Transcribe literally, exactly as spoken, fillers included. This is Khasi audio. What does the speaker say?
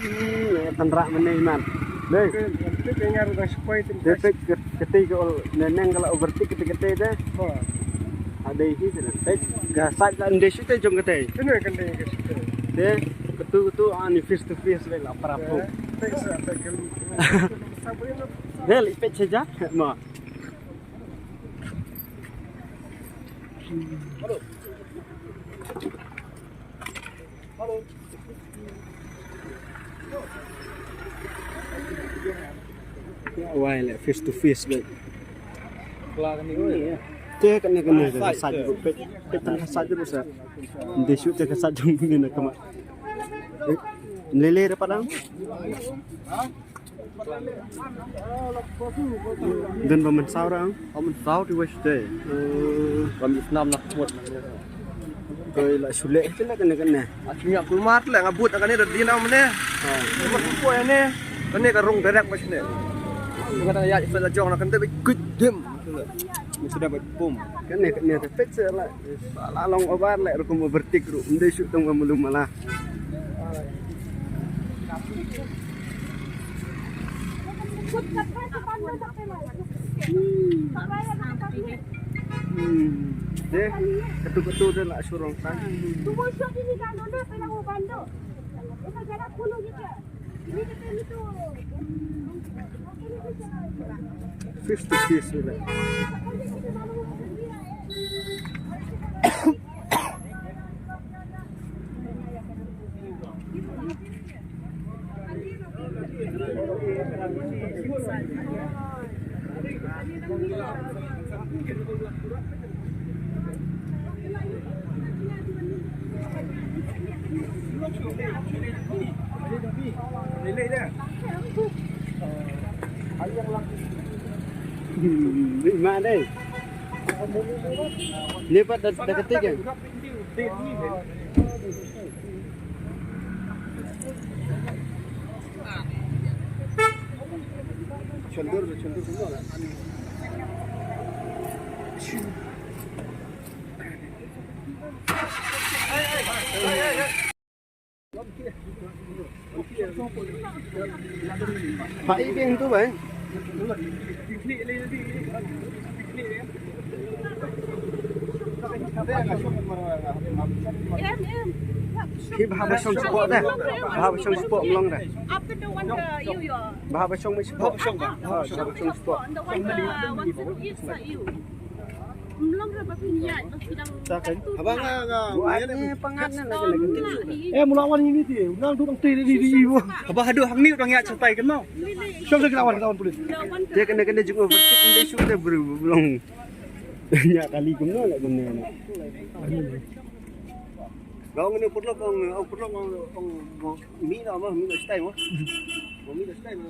Hmm, tynrah mynne mat. Dei. Te peit ka ol neng ka la overtake kata kata te. Ha dei hi te. Peit ka side la nde shu te jong kata. Te katu katu ani face to face le la para pho. Dei, peit sha ja ma. Wai le face to face be. Te kane kane ka side ruh peit, peit tang ka side ruh sa. Nde shu te ka side jong ngi na kama. Lele re padang. Don ba mynsaw rang. Ba mynsaw ti wei sdei. Ba mi snam na kmut. Toi la shu leh te la kane kane. Asnya kulmar le nga but kane da dina mane. Kulmar ko ne. Kane ka rung direct ba sne. Nga da ya sa la jong na kane ba kut dim. Ni sudah ba pum. Kane kane te peit se la. La long obar le rukum overtake ruh. Nde shu tong ba mulum mala. Hmm. Deh, katu-katu deh la surong tan. Fifty fifty deh. Hmm, ma dei. Ni pat da, da kata kan. Hai, beng tu, bhai. Em, em. Hi bha ba shong sport dah. Bha ba shong sport mlong dah. After the one, uh, you, your Bha ba shong mai sport. Bha ba shong, bha ba shong sport. The one, uh, one zero is, uh, you. Mlong ra ba phin ïaid ba phi dang. Haba nga, nga, buat ni pangan na lagi lagi. Eh, mula wan ini ti. Nang tu nang ti di di. Haba haduh hang ni dang ïaid santai kan mau. Shong sa kena wan, kena wan pulit. Te kena kena jung overtake ni dei shu te bru mlong. Nya kali kumno la kumno na. Kong ni putlok kong, kong putlok kong, kong mi na ma, mi na stai ma. Kong mi na stai ma.